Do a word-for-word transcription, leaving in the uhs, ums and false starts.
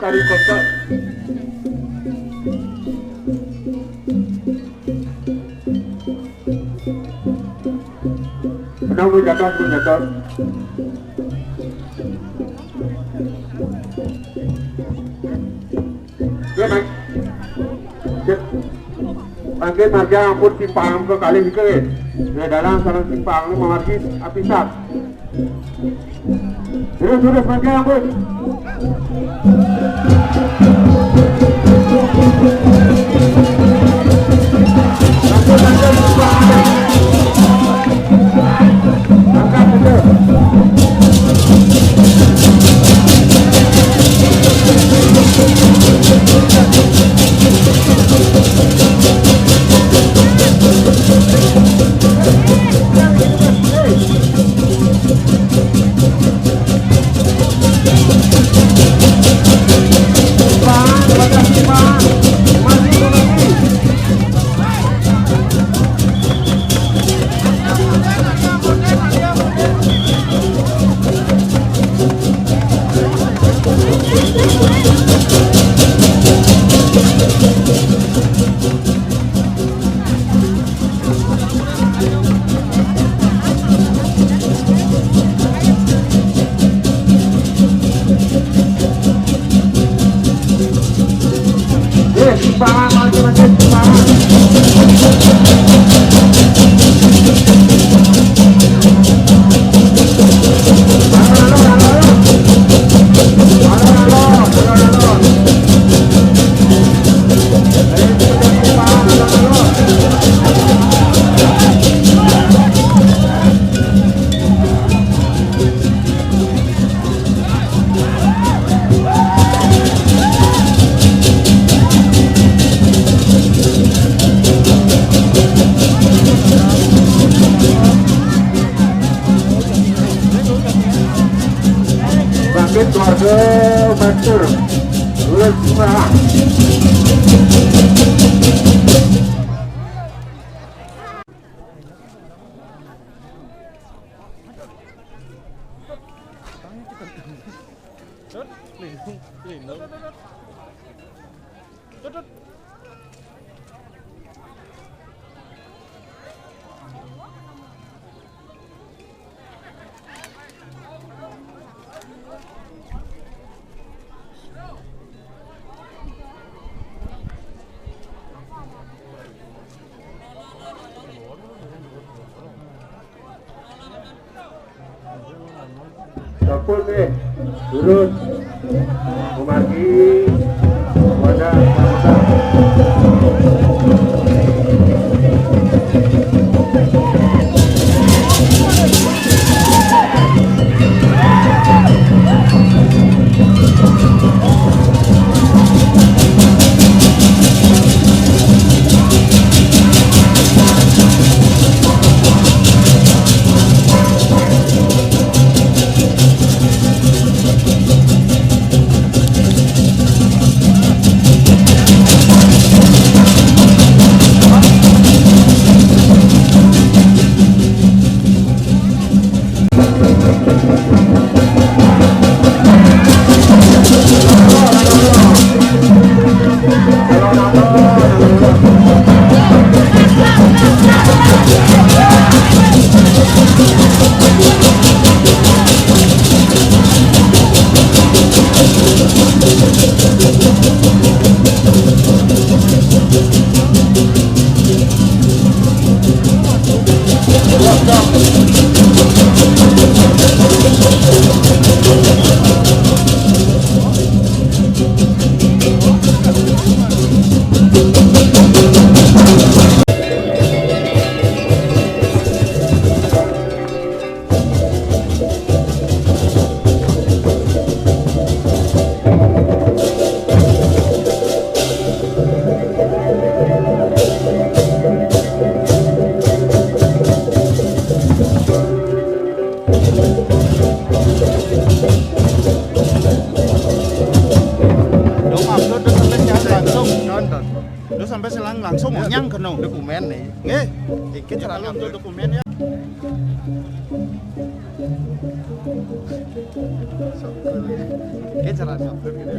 Dari kota. Menang, Bu, jatuh, Bu, jatuh. Ya, Mas. Sip. Mangkin margi ampun simpang ke kalih nike. Ya, dalam sareng simpang ini mamargi apisah. Terus, terus, mangkin ampun. Bangkit keluarga Master. Ulun Sumbawa. Sampun, eh, turun. Memargi pada Dong upload, dong sampai siaran langsung. Dong sampai siaran langsung, nyang kena. Dokumen nih. Nggih. Iki cara ngupload dokumen ya. Ke tšera ka pele.